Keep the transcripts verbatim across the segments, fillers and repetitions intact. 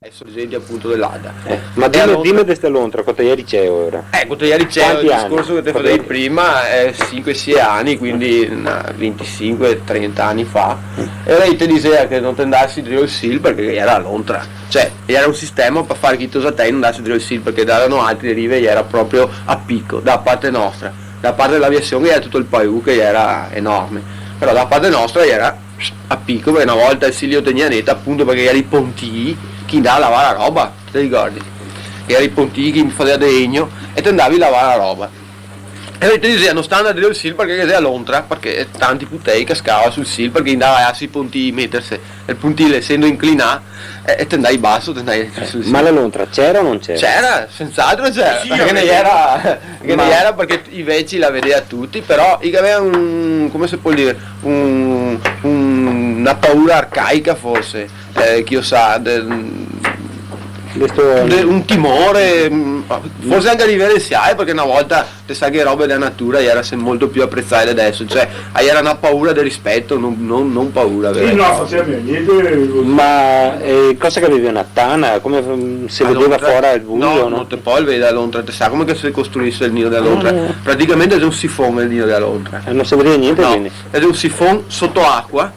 Adeso, ad esempio, apunto, de l'Ada. Eh, ma dime, alora, dime de sta lontra, quanti ani te ghe xe ora? Eh, quanti ani te ghe xe? Quanti ani? El discorso che te fasevi prima, eh, sinque, sie ani, quindi na vintisinque, trenta ani fa. E alora i te diseva che no te ndasi drio el Sil parché ghe jera la lontra. Cioè, jera un sistema par far che i tosatei no ndase drio el Sil, parché da, da noaltri le rive jera proprio a pico, da parte nostra. Da parte de l'aviasion jera tuto el paù che jera enorme. Però da parte nostra jera a pico, parché na volta el Sil lo tegnea neto, apunto parché jera i pontii che i ndava a lavar la roba, te te ricordi? Che jera i pontii che i faseva de legno e te ndavi a lavar la roba. E alora i te diseva, no sta ndar drio el Sil parché ghe xe la lontra, parché tanti putei cascava sul Sil, parché i ndava a sui pontii a meterse, e el pontil, esendo inclinà, e, e te ndavi baso, te ndavi sul Sil. Ma la lontra ghe jera o no ghe jera? Ghe jera, senz'altro ghe jera. Sì, sì, parché ghe ne jera, ghe ne jera parché i veci la vedeva tuti, però i gaveva un, come se pol dir, un, un, na paura arcaica forse, eh, chi lo sa, de, de sto, de un timore, mm, forse anca riverensiale, parché na volta te sa che le robe dela natura jera se-, molto pì aprezae de deso, cioè, a jera na paura de rispeto, no, no, no paura vera e propria. Sì, no, faseva gnente. Ma, eh, cosa che gaveva, na tana? Come, mm, se vedeva fora el buso, no? Alora, no, no te pol vedar la lontra, te sa come che se costruise el nido dela lontra? Ah. Praticamente xe un sifon el nido dela lontra. E no se vedeva gnente, quindi? No, xe un sifon soto acua,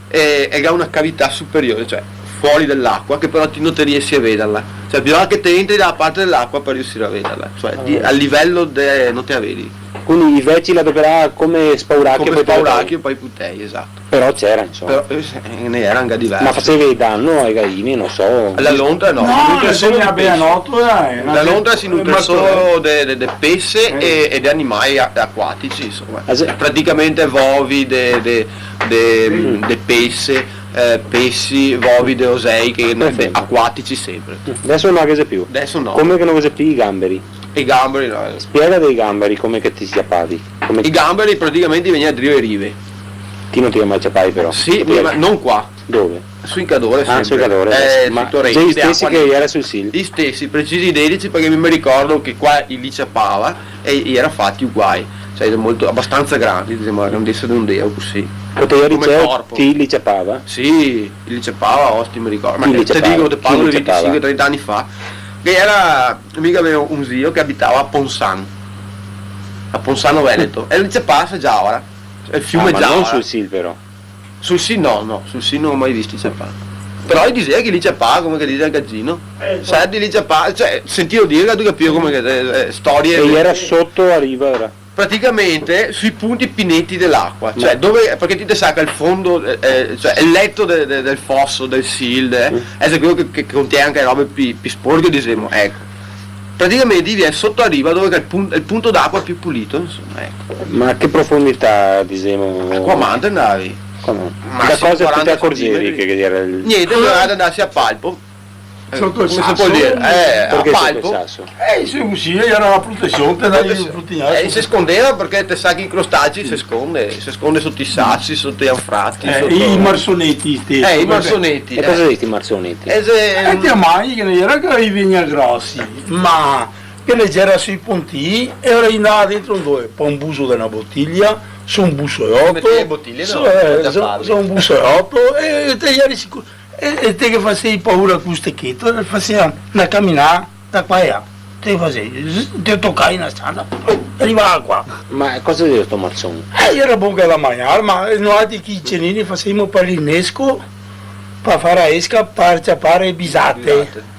e, e ga na cavità superiore, cioè fora de l'acua, che però ti no te riesi a vederla. Cioè, bisogna che te entri dala parte de l'acua par riusir a vederla. Cioè, di, a livel de, no te la vedi. Quindi i veci la doperava come spauracchio par i putei. Come spauracchio par i putei, esato. Però ghe jera, insoma. Però, eh, se, eh, ghe ne jera anca diverse. Ma faseva dano ai gaini, no so. La lontra no, se nutre solo de pese. No, la lontra se nutre solo de, de, de pese e, e de animai a-, acuatici, insoma. Ah, sì. Praticamente vovi de, de, de, mm, de pese, eh, pesi, vovi de osei che, de, acuatici senpre. Deso no ghe xe pì. Deso no. Come che no ghe xe pì i gamberi? I gamberi no. Spiega dei gamberi, come che te i ciapavi. Come... I gamberi praticamente i vegnea drio e rive. Ti no te i ga mai ciapai, però? Sì, ma no qua. Dove? Sui Cadore, senpre. Ah, sui Cadore, eh, adeso. Ma sui torechi, i stesi che jera sul Sil? I stesi, precisi i stesi, parché mi, mi ricordo che qua i li ciapava e i jera fati uguai, cioè, molto, abastansa grandi, disemo, la grandesa de un deo, cusì. Come corpo. Ti li ciapava? Sì, i li ciapava, osti, mi ricordo. Ma chi li ciapava? Te digo, te parlo de vintisinque, trenta ani fa, che jera, mi gavevo un zio che abitava a Ponsan, a Ponzano Veneto, e li ciapava a Giaora, el fiume Giaora. Ah, ma no sul Sil, però. Sul Sil no, no, sul Sil no go mai visto ciapar. Però i diseva che li ciapava, come che dixe el Gagino. Eh, sa, di li ciapava, cioè, sentìo dir, te capisi come che, eh, eh, storie. E jera soto a riva, jera? Praticamente sui punti pì neti de l'acua, cioè, dove, parché ti te sa che el fondo, eh, eh, cioè, el leto de, de, del foso, del Sil, de, xe queo che, che contiene anca le robe pì, pì sporche, disemo, eco. Praticamente i vien soto a riva dove che xe el pun-, el punto d'acua pì pulito, insoma, eco. Ma a che profondità, disemo? Qua quanto ndavi? Come? Masimo quaranta centimetri. Da cosa ti te acorgevi che, che jera el... Gnente, doveva andarse a palpo. Eh, soto el saso. Come se pol dir? Eh, a palpo. Parché soto el saso? Eh, sì, cusì, jera la protesion, te ndavi a protegnarse. Eh, se scondeva parché te sa che i crostacei se sconde, se sconde soto i sasi, soto i anfrati, soto i marsoneti stesi. Eh, i marsoneti, eh. E cosa xe sti marsoneti? Eh, xe, eh, te amai che no jera che i vegnea grosi, ma che ne jera sui pontii, e alora i ndava dentro dove? Pa un buso de na botilia, su un buso e oto, botilie, su, no, eh, su, su un buso e oto, e te jeri sicuro. E, e te che fasevi paura co sto stecheto, e faseva na caminada da qua e là. Te fasevi, te tocavi na strada, rivava qua. Ma cosa xe sto marzon? Eh, jera bon che da magnar, ma noaltri chi cenini fasevimo par l'inesco, par far la esca, par ciapar le bisate. Bisate.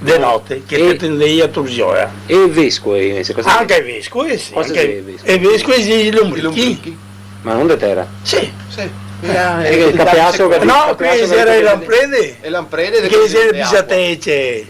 De note, che te tendevi a torsiola. E vescoe, invese, cosa xe? Anca e vescoe, sì, anca e vescoe. Cosa xe, vescoe? E vescoe xe i lombrichi. I lombrichi. Ma no de tera? Sì. Sì. Eh, el capeaso, capìo? No, qua jera le lamprede. Le lamprede che xe le bisatece.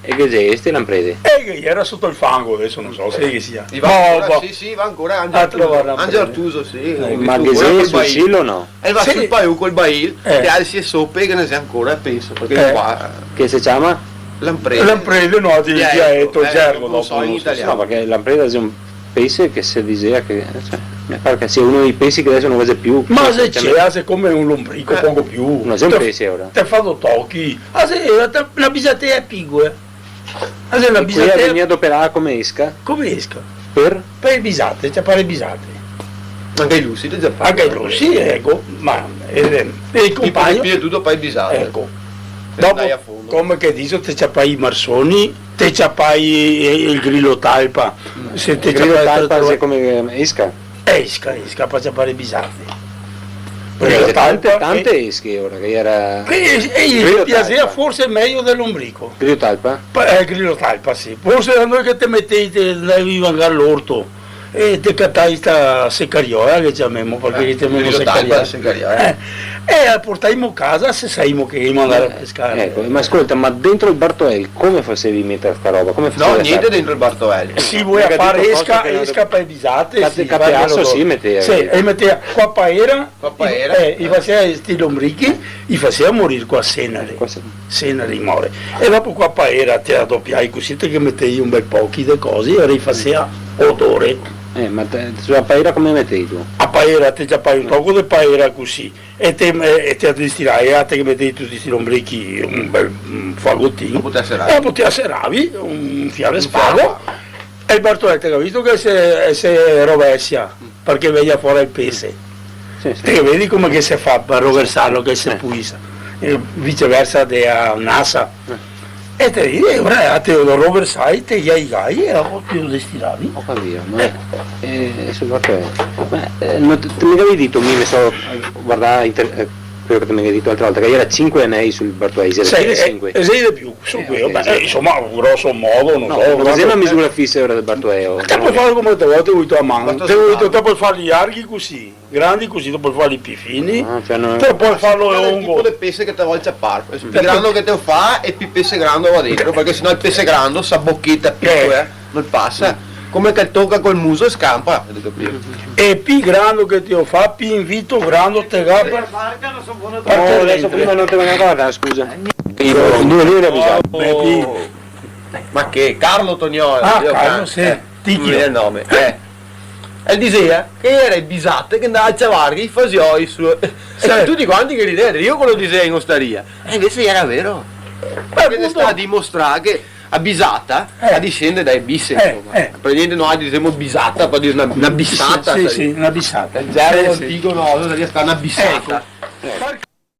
E che xe ste lamprede? Eh, che jera soto el fango, deso no so se che sia. I va ancora, sì, sì, i va ancora, Angelo Artuso. Angelo Artuso, sì. Eh, ma che xe sul Sil o no? El va sul paù col bail, eh, che alsi e sope che ghe ne xe ancora, penso, parché qua... Che se ciama? Lamprede. Lamprede, no, de dialeto, eh, gergo, no so in italian. No, parché lamprede xe un pese che se diseva che, cioè, me par che sia uno dei pesi che deso no ghe xe pì. Ma se ghe xe, xe come un lombrico, eh, poco pì. No xe un pese ora. Te fa do tochi. Ah, sì, la, la bisatea picola. Ah, sì, la bisatea. E quea vegnea doperada come esca? Come esca. Par? Par le bisate, ciapar le bisate. Anca i lusi, te ciapavi? Anca i lusi, eco, ma, eh, eh, el conpagno. Pì, pì de tuto par le bisate. Eco. Dopo, come che diso, te ciapai i marsoni, te ciapai, eh, el grilo talpa. Mm. Se te ciapai talpa, xe come, eh, isca? Eh, isca, isca, par ciapar bisate. Parché ghe xe tante, tante ische ora, che gera... Eh, eh, eh, grilo talpa. Ghe piasea forse mejo del lombrico. Grilo talpa? Pa-, eh, grilo talpa, sì. Forse da noi che te metei, te andavi a mangar l'orto. E te catai sta secariola, che ciamemo, parché, eh, che ciamemo secariola. Secariola, eh. Eh, e la portaimo casa, se saimo che imo andar a pescar. Eco, ma scolta, ma dentro el bartoel come fasevi a meter sta roba? Come fasevi a far? No, gnente dentro el bartoel. Se i volea far esca, esca par bisate, sì, cateaso, sì, metea. Sì, e metea co la paera, co la paera, eh, i fasea sti lombrichi, i fasea morir co la senare. Co la senare. Senare i more. E dopo co la paera te la dopiai cusì, te ghe metei un bel pochi de cosi, e i fasea odore. Eh, ma te, su la paera come metei tu? A paera, te ciapai un toco de paera cusì, e te, e, e te la destirai, e te ghe metei tuti sti lombrichi, un bel, un fagotin. Dopo te la seravi. E dopo te la seravi, un fià de spago. Un fià de spago. E el bartoel, te ga visto che se, se rovesia, parché vegna fora el pese. Sì, sì. Te vedi come che se fa par roversarlo, che se pulisa? E viceversa de a nasa. Eh. E te vedi, e ora te lo roversai, te ghe i gai, e dopo te lo destiravi. Go capìo, ma, eh, sul bartoel. Ma, eh, no te, te me gavevi dito, mi me so guardà inter-, eh, quelo che te me gavevi dito l'altra volta, che ghe gera sinque anei sul bartoel, ghe gera sinque? Sì, eh, sì, de più. Su quelo, beh, insoma, groso modo, no so, ma xe na misura fisa ora del bartoeo? Te pol far come te vol, te vol a man, te vol, te pol farli larghi cusì, grandi cusì, te pol farli pì fini, ah, cioè, no, te pol farlo longo. Tipo de pese che te vol ciapar, pì grando che te lo fa e pì pese grando va dentro, parché se no el pese grando se bocheta pì, eh, no pasa. Come che el toca col muso e scampa, te capìo? E pì grando che te lo fa, pì invito grando te ga par... Oh, deso prima no te me ricordi, scusa. Due lire bisogna. Oh. Ma che? Carlo Toniolo, ah, Carlo, sì. Eh, Titio. Come xe el nome? Eh. E el disea che gera i bisate che ndava a ciavarghe i fasioi su. Sì. E tuti quanti che ridea, "Dio, quelo disea in ostaria." E invese gera vero. Parché te sta a dimostrare che a bisata, eh, la disende da e bise, eh, insoma. Eh. Praticamente noi disemo bisata, par dire na, na bisata, sì, sì, na bisata. El gergo antico, no, saria stà na bisata. Eco. Eh.